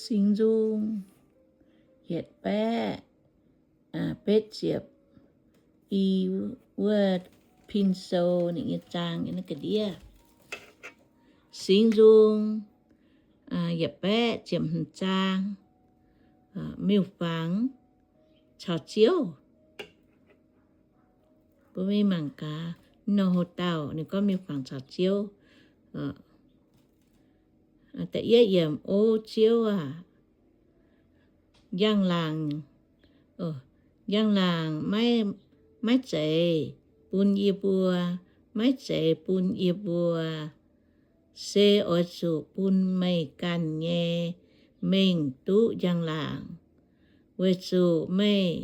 Singx Nzung yietc baeqv betv ziepc i wuov pin sou ninh nyei zaang nyei ga'ndiev. Singx Nzung yietc baeqv ziepc hmz zaang, miuc-fangx caux Ziouv. Mbuo mingh mangc gaax, nor hoc dauh ninh gorngv miuc-fangx caux Ziouv. Da'yietv yiemc, O Ziouv aac, njang-laangc, njang-laangc maiv zeiz bun yie mbuo, maiv zeiz bun yie mbuo, se oix zuqc bun meih ganh nyei mengh duqv njang-laangc, weic zuqc meih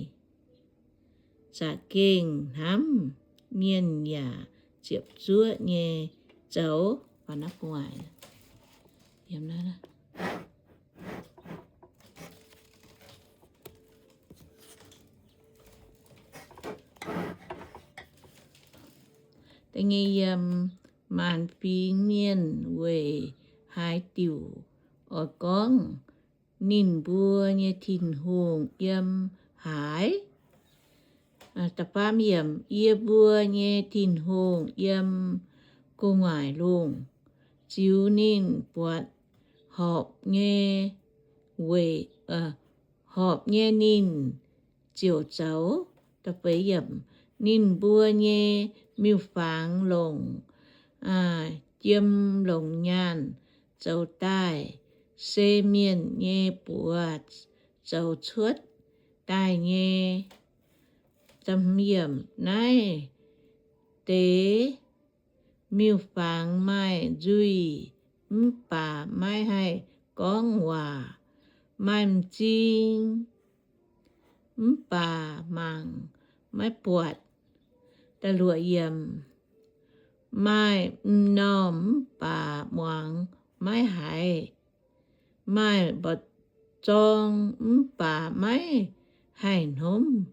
za'gengh hnamv mienh yaac ziepc zuoqv nyei zoux. Da'nyeic yiem, maanc fingx mienh weic haaix diuc oix gorngv ninh mbuo nyei Tin-Hungh yiem haaix? Da'faam yiemc, yie mbuo nyei Tin-Hungh yiem gu'nguaaic lungh, ziux ninh buatc horpc nyei weic, horpc nyei ninh ziouc zoux. Da'feix yiemc, ninh mbuo nyei miuc-fangx longc jiem longc nyaanh zoux daaih, se mienh nyei buoz zoux cuotv daaih nyei. Yiemc, naaiv deix miuc-fangx maaih nzuih mv baac maiv haih gorngv waac, maaih m'zing mv baac mangc maiv buatc. Da'luoqc yiemc, maaih m'normh mv baac muangx maiv haiz, maaih mba'zorng mv baac maiv haih hnomv.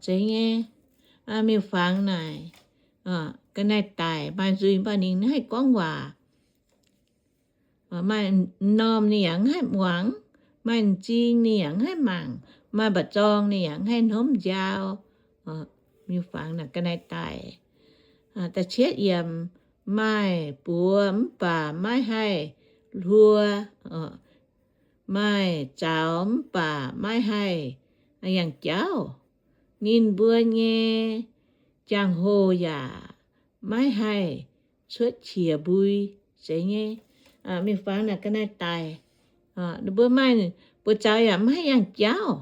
Zeiz nyei, miuc-fangx naaic ga'naaiv daic maaih nzuih mv baac ninh haih gorngv waac. Maaih m'normh ninh yaac mv haih muangx, maaih m'zing ninh yaac mv haih mangc, maaih mba'zorng ninh yaac mv haih hnomv njaaux. Miuc-fangx naaic ga'naaiv daic. Da'cietv yiemc, maaih buoz mv baac maiv haih hluo, maaih zaux mv baac maiv haih yangh jauv. Ninh mbuo nyei jangx-hoh yaac maiv haih cuotv qiex mbui. Zeiz nyei, miuc-fangx naaic ga'naaiv daic. Ninh mbuo maaih buoz zaux yaac mv haih yangh jauv.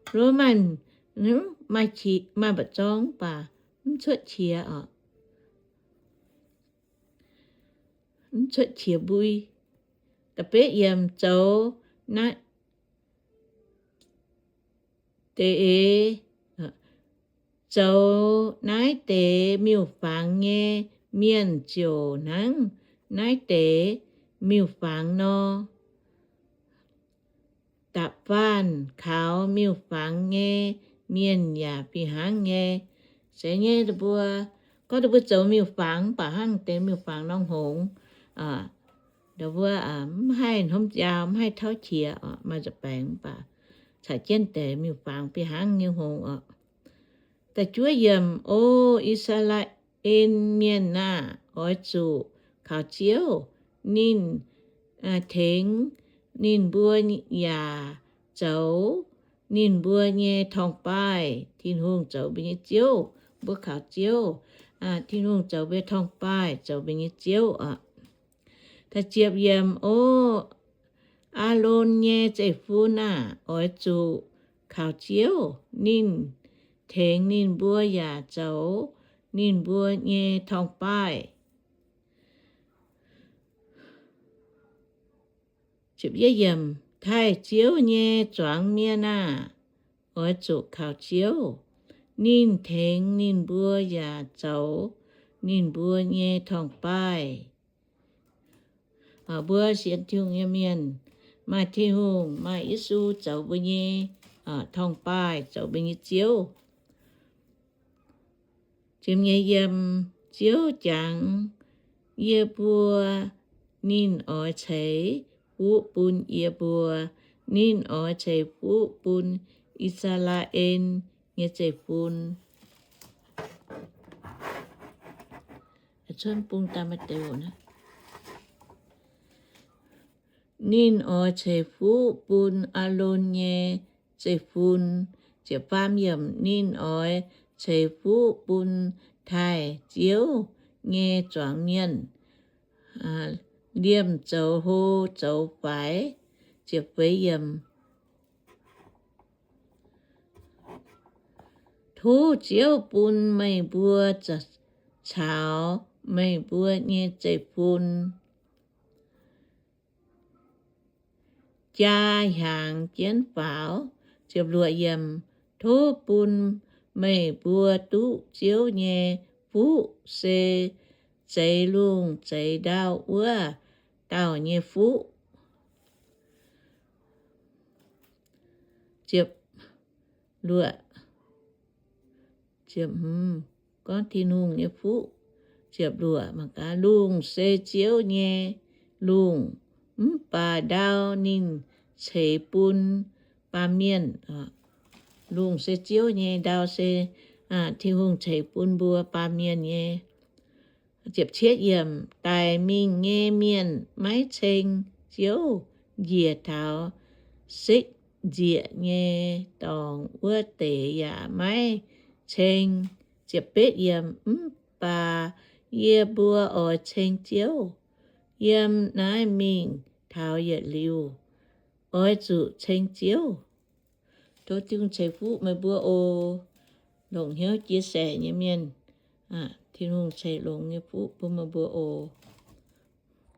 Ninh mbuo maaih, maaih mba'zorng mv baac mv cuotv qiex oc, mv cuotv qiex mbui. Da'betv yiemc, zoux naaiv deix, zoux naaiv deix miuc-fangx nyei mienh ziouc hnangv naaiv deix miuc-fangx nor. Da'faanh kaux miuc-fangx nyei mienh yaac fih hnangv nyei. Zeiz nyei, mbuo gorngv mbuo zoux miuc-fangx mv baac hnangv deix miuc-fangx nor hngongx, mbuo mv haih hnomv njaaux, mv haih tauv qiex, maaih nza'baengx mv baac caux jienv deix miuc-fangx fih hnangv nyei hngongx oc. Da'juov yiemc, O I^saa^laa^en Mienh aah! Oix zuqc kaux Ziouv. Ninh tengx ninh mbuo yaac zoux ninh mbuo nyei torngv-baaih. Tin-Hungh zoux mbuo nyei Ziouv, mbuo kaux Ziouv. Tin-Hungh zoux mbuo torngv-baaih, zoux mbuo nyei Ziouv oc. Da'ziepc yiemc, O Aalon nyei zeiv-fun aah! Oix zuqc kaux Ziouv. Ninh tengx ninh mbuo yaac zoux ninh mbuo nyei torngv-baaih. Taaih Ziouv nyei zuangx mienh aah! Oix zuqc kaux Ziouv. Ninh tengx ninh mbuo yaac zoux ninh mbuo nyei torngv-baaih. Mbuo sienx Tin-Hungh nyei mienh, maaih Tin-Hungh, maaih Yesu zoux mbuo nyei torngv-baaih, zoux mbuo nyei Ziouv. Ziouv jangx yie mbuo, ninh oix ceix fuqv bun yie mbuo. Ninh oix ceix fuqv bun I^saa^laa^en nyei zeiv-fun. Ninh oix ceix fuqv bun Aalon nyei zeiv-fun. Ninh oix ceix fuqv bun taaih ziouv nyei zuangx mienh, liemh zoux hlo zoux faix. Tov Ziouv bun meih mbuo caux meih mbuo nyei zeiv-fun jaa hiaangx jienv faaux. Tov bun meih mbuo duqv Ziouv nyei fuqv se zeix lungh zeix ndau wuov dauh nyei fuqv. Gorngv Tin-Hungh nyei fuqv. Lungh se Ziouv nyei lungh, mv baac ndau ninh ceix bun baamh mienh. Lungh se Ziouv nyei, ndau se Tin-Hungh ceix bun mbuo baamh mienh nyei. Daic mingh nyei mienh maiv ceng Ziouv, njiec taux sekv nzieqc nyei dorngx wuov deix yaac maiv ceng. Mv baac yie mbuo oix ceng Ziouv. Yiem naaiv mingh taux yietc liuz, oix zuqc ceng Ziouv. Tov Tin-Hungh ceix fuqv meih mbuo oc. Longc hnyouv chia sẻ nyei mienh, Tin-Hungh ceix longx nyei fuqv bun meih mbuo oc.